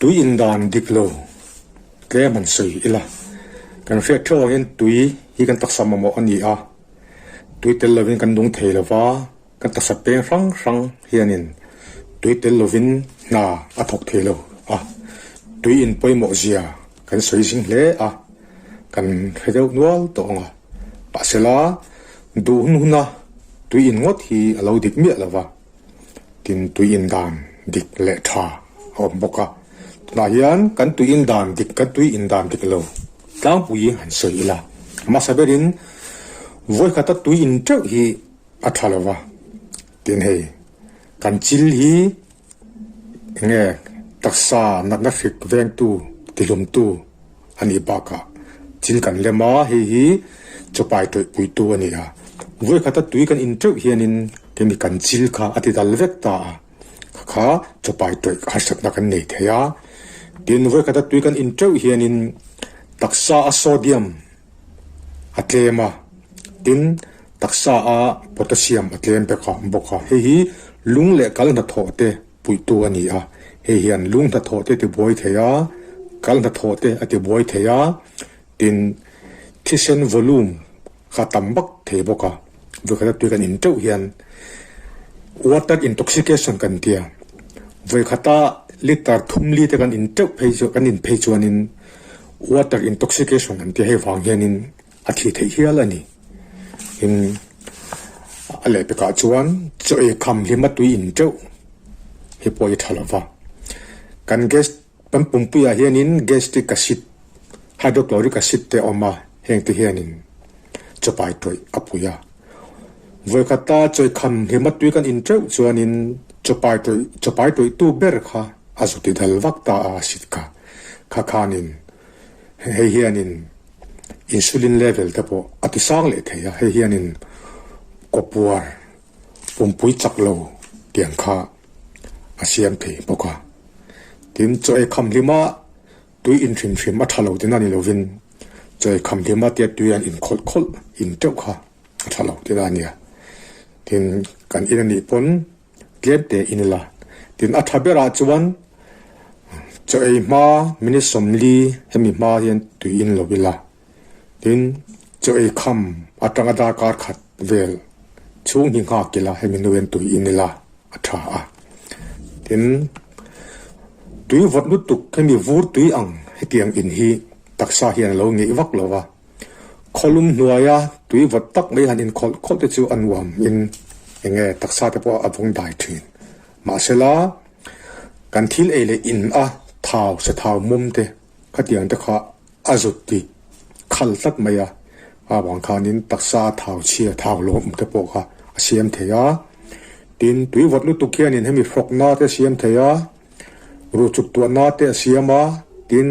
Tui indan dik lo tlem han sawi ila, kan hriat theuh angin tui hi kan taksa mamawh a ni a, tui tel lovin kan nung thei lova, kan taksa peng hrang hrang hianin tui tel lovin hna a thawk thei lo a, tui in pawimawh zia kan sawi zing hle a, kan hre deuh nual tawh ang a, mahsela duh hun huna tui in ngawt hi a lo dik miah lova. Tin, tui indan dik leh tha a awm bawk a. Tunah hian kan tui indan dik, kan tui indan dik lo tlangpui han sawi ila. A hmasa berin vawikhata tui in teuh hi a tha lo va. Tin hei, kan chil hi enge taksa natna hrik vengtu, tihlumtu a nih bakah chil kan lem a, hei hi chawpai tawih puitu a ni a. Vawikhata tui kan in teuh hianin keini kan chil kha a ti dal vek ta a, kha kha chawpai tawih harsatna kan nei thei a. Tin, vawikhata tui kan in teuh hianin taksa a sodium a tlem a, tin taksa a potassium a tlem bek a bawk a, hei hi lung leh kal hnathawh te puihtu a ni a, hei hian lung hnathawh te a tibuai thei a, kal hnathawh te a tibuai thei a, tin thisen volume kha tam vak thei bawk a, vawikhat a tui kan in teuh hian water intoxication kan tia, vawikhat a liter thum li te kan in teuh phei chu kan in phei chuanin water intoxication kan tia hei vang hianin a thi theih hial a ni. Tin a lehpekah chuan chaw ei kham hlim a tui in teuh hi pawh hi tha lo va. Kan gas kan pumpuiah hianin gastric acid, hydrochloric acid te a awm a, heng te hianin chawpai tawih a pui a. Vawikhata chaw ei kham hlim a tui kan in teuh chuanin chawpai tawih chawpai tawih tu ber kha a zuti dal vak ta a acid kha. Kha khanin hei hianin Insulin level te pawh a ti sang leh thei a, hei hianin kawpuar pumpui chak lo tiang kha a siam thei bawk a. Tin, chaw ei kham hlima tui in hrim hrim a tha lo tina ni lovin chaw ei kham hlima tia tui an in khawlh khawlh in teuh kha a tha lo tina a nia. Tin, kan in a nih pawn Tlem te in ila. Tin, a tha berah chuan chaw ei hma minute 40 hemi hma hian tui in lo ila. Tin, chaw ei kham atanga darkar khat vel chhung hi nghak ila hemi hnu hian tui in ila a tha a. Tin, tui vawt lutuk hemi vur tui ang hetiang in hi taksa hian a lo ngeih vak lo va. Khawlum hnuaia tui vawt tak mai han inkhawlh khawlh te chu a nuam in eng nge taksa te pawh a vawng dai thin. Mahsela, kan thil ei leh in a thau sa thau mum te khatiang te kha a zut ti khal tlat mai a, a vang khanin taksa a thau chhia thau lawm te pawh kha a siam thei a. Tin, tui vawt lutuk hianin hemi hrawkna te a siam thei a. Ruh chuk tuahna te a siam a, tin,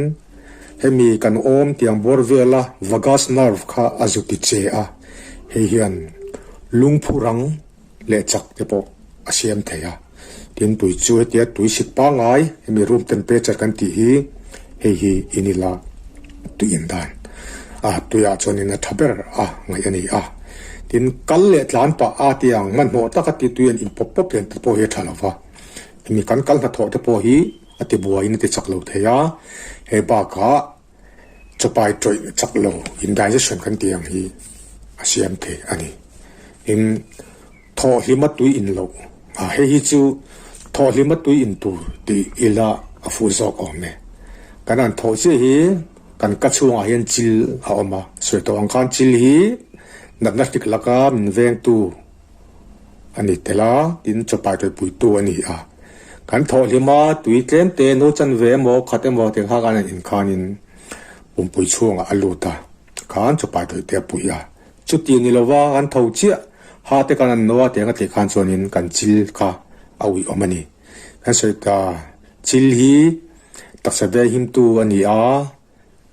hemi kan awm tiang bawr vela vagus nerve kha a zu ti che a, hei hian lungphu rang leh chak te pawh a siam thei a. Tin, tui chu hetia tui sik pangngai, hemi room temperature kan tih hi, hei hi in ila tui in dan a, tuiah chuanin a tha ber a ngaih a ni a. Tin, kal leh tlan pah a tiang hmanhmawh taka ti tui an in pawp pawp hian te pawh hi a tha lo va. Hemi kan kal hnathawh te pawh hi a ti buaiin a ti chak lo thei a, hei bakah chawpai tawih chak lo indigestion kan tih ang hi a siam thei a ni. Tin, thawhhlima tui in loh, a hei hi chu thawhhlima tui in tur tih ila a fuh zawk awm e. Kan han thawh chiah hi kan ka chhungah hian chil a awm a, sawi tawh ang khan chil hi natna hrik laka min vengtu a ni tel a, tin chawpai tawihpuitu a ni a. Kan thawhhlim a, tui tlem te no chan ve emaw khat emaw tih nghak a in khanin pumpui chhungah a lut a, khan chawpai tawih te a pui a. Chuti ni lova kan tho chiah, ha te kan an no a tih ang a tih khan chuanin kan chil kha a uih awm a ni. Kan sawi ta, chil hi taksa ve himtu a ni a.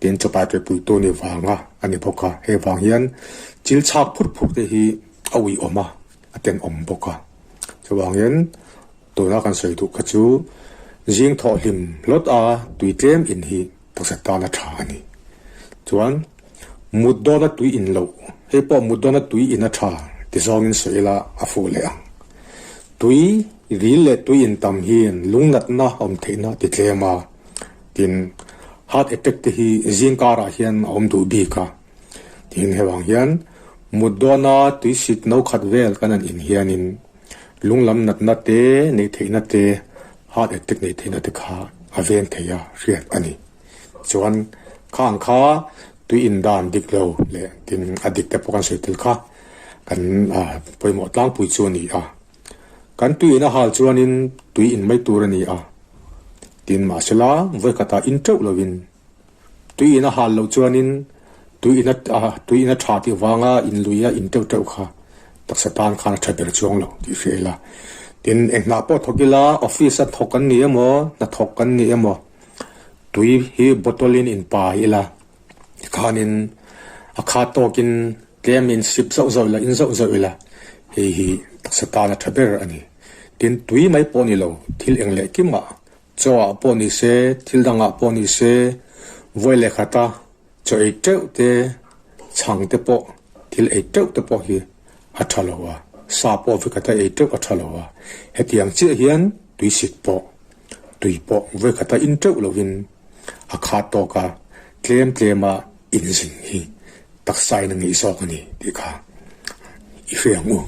Tin chawpai tawihpuitu ni vanga a ni bawk a, hei vang hian chil chhak phur phur te hi a uiawm a, a tenawm bawk a. Chuvangin tuna kan sawi duh kha chu zing thawh hlim hlawt a tui tlem in hi taksa tan a tha a ni. Chuan mut dawna tui in loh, hei pawh mut dawna tui in a tha ti zawngin sawi ila a fuh leh ang. Tui ril leh tui in tam hian lungnatna awm theihna ti tlem a. Tin, heart attack te hi zing karah hian a awm duh bik a. Tin, hevang hian mut dawna tui sit no khat vel kan han in hianin lung lam natna te neih theihna te, heart attack neih theihna te kha a veng thei a hriat a ni. Chuan khang kha tui in dan dik lo leh tin a dik te pawh kan sawi tel kha kan pawimawh tlangpui chu a ni a. Kan tui in a hal chuanin tui in mai tur a ni a, tin mahsela vawikhatah in teuh lovin tui in a hal loh chuanin tui in a tui in a tha tih vanga in lui a in teuh teuh kha taksa tan khan a tha ber chuang lo tih hria ila. Tin eng hnah pawh thawk ila office a thawk kan ni emaw hnathawk kan ni emaw tui hi bottle in in pai ila Tikhanin a khat tawkin tlemin sip zauh zauh ila, in zauh zauh ila, hei hi taksa tan a tha ber a ni. Tin, tui mai pawh ni lo, thil eng leh kimah, chaw ah pawh ni se, thil dangah pawh ni se, vawi leh khata chaw ei teuh te, chhang te pawh, thil ei teuh te pawh hi a tha lo a, sa pawh vawi khata ei teuh a tha lo a, hetiang chiah hian tui sit pawh, tui pawh vawi khata in teuh lovin, A khat tawk a, tlem tlema inzin hi taksain a ngeih zawk a ni tih kha i hre ang u.